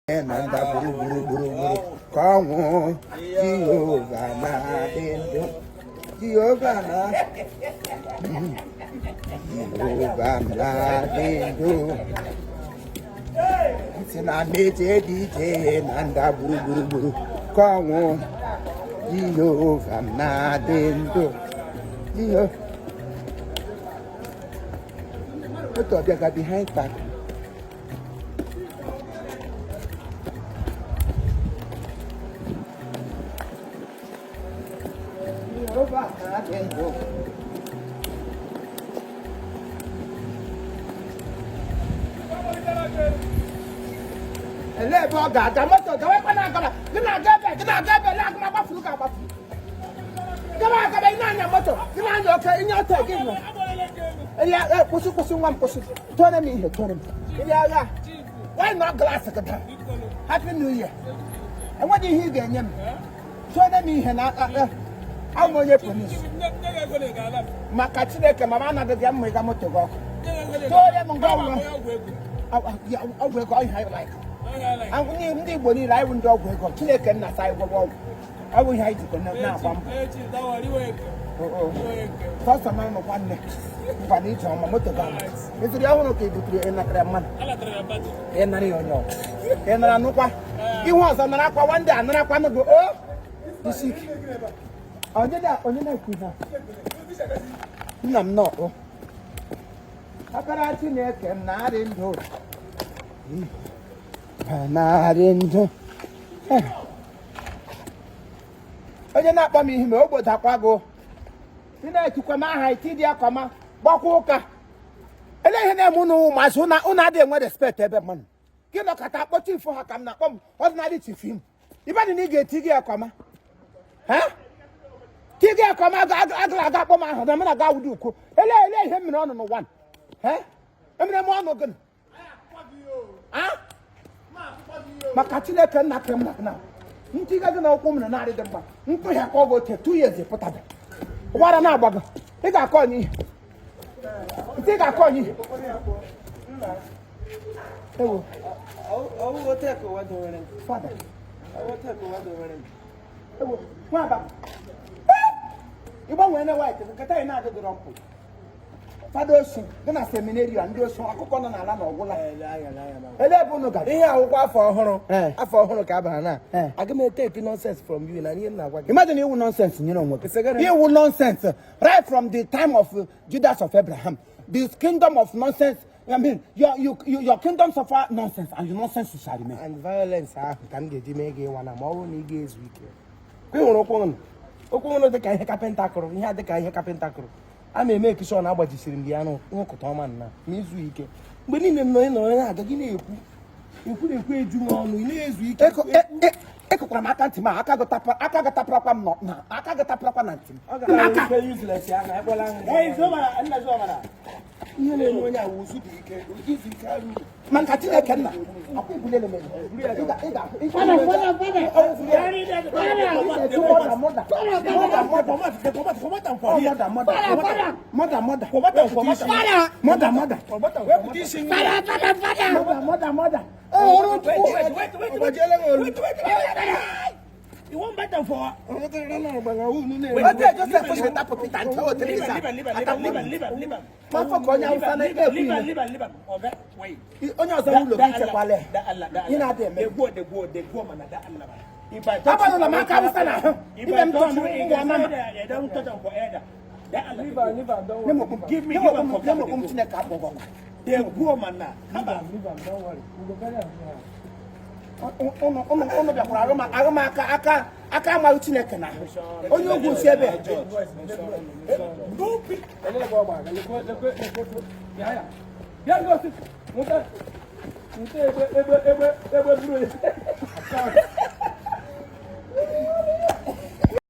Na ndagwurugwu gburugburu ka ọnwụ. Jehova na-adị ndụ. Jehova na Jehova na-adị ndụ. Ntị na meje dị ije na ndagwurugwu gburugburu ka ọnwụ. Jehova na-adị ndụ. Jehova otu ọbịa ga behind park. Jehova na-adị ndụ. Elee ebe ọ ga-aga moto gawakwa na-agaba gị na-aga ebe gị na-aga ebe na-aga m agbafuru ka agbafuru gaba agaba. Ị na-anya moto gị na-anya oke inye ọtọ gị nọ. Ya kwụsị, kwụsị nwa m, kwụsị. Tụọrọ m ihe, tụọrọ m ihe agha. Why not glass gị down? Happy New Year. Enweghị ihe ị ga-enye m. Tụọrọ m ihe na abụ m onye polisi. Maka Chineke, mama anaghị gị mma ịga moto gị ọkụ. Tụọrọ m ngwa ngwa ọgwụ ego ọhịa. Like ndị Igbo niile, anyị bụ ndị ọgwụ ego. Chineke nna sa anyị gwọgwọ ọgwụ. Ọ bụ ihe anyị jikọ na-agba mbọ sọsọ na ụnụ nwanne. Ngwa na ije ọma. Moto gị ama ịzụrụ ya ọhụrụ ka ị butere, ị natara mmadụ, ị nara ya onye ọgwụ, ị nara nụkwa ihe ọzọ nara akwa nwanne a narakwa nụ o isi ike. Onye na-ekwu ihe nna m nọ akara Chineke m na-arị ndụ, na-arị ndụ. Onye na-akpọ m ihe ma o gbodakwa gị, ị na-etikwa m aha iti dị akọma gbakwa ụka. Ele ihe na-eme ụnụ ụmụazị? Ụnụ adịghị enwe respect ebe mmadụ gị nọkọta akpọ chief ha ka m na-akpọ m ordinary chief m. Ibe dị na ị ga-eti gị akọma ti gị akọma agara aga akpọ m aha na m na-aga awụdị ukwu. Ele ele ihe mere ọnụ n'ụwa emere m ọnụ gị maka Chineke nna ke m na ntiga gị na ụkwụ m na narị dị mma ntụ ya ka ọ ga-ote 2 years pụtabe ụgbara na-agba gị. Ị ga-akọ onye ihe ntị, ị ga-akọ onye ihe ewo. Fada ewo nwaba ịgbanwee na white nkata ị na-adịdịrọ mpụ. Fada osu dị na seminary, ndị osu akụkọ nọ n'ala na ọgwụla. Ele ebe unu gara? Ihe akwụkwọ afọ ọhụrụ, afọ ọhụrụ ka abara na aga m etake nonsense from you na ihe m na-agwa gị. Imagine iwu nonsense nyere onwe gị, iwu nonsense right from the time of Judas of Abraham, this kingdom of nonsense. I mean, your kingdom suffer nonsense and your nonsense shall remain. And violence ahụ ka m ga-eji mee gị ịnwa na ma ọ bụrụ na ị ga-ezu ike. Ị hụrụ ụkwụ ụnụ, ụkwụ ụnụ dị ka ihe kapịnta kụrụ, ihe a dị ka ihe kapịnta kụrụ. A na-eme ekishọn agbajisiri m gị ya n'ụkụta ọma nna ma izu ike. Mgbe niile m nọ, ị nọrọ na-aga gị na-ekwu ekwu na-ekwu eju m ọnụ. Ị na-ezu ike. Ekụkwara m aka ntị m a, aka gị tapụrakwa m nọ na aka gị tapụrakwa na ntị m. Aka ihe na-eme onye awụ ụzụ dị ike, izu ike arụ. Maka Chineke nna akwa ibulele m elu. Ị ga-ahụ mother, mother, mother, mother, mother, mother, mother, mother, mother, mother, mother, mother. Ọgbajiela gị olu. You want better for Ote Joseph si tapụ Peter ntị o tere isa. Mafọ ka onye Hausa na-ekwu ihe. Onye ọzọ n'ụlọ gị chekwala ya. Ị na-adị eme. Agbalụla m aka Hausa na ahụ. Ime m tọọ nwa mama. Nye m Chineke akpọgọ. Ụnụ bịakwara arụ m aka aka aka amaghị Chineke na ahụ. Onye ugwu si ebe. Ele ebe ọ gbara, lekwe lekwe lekwe bịa ya. Bịa ngosi. Nweta. Nweta egbe egbe egbe egbe buru ya.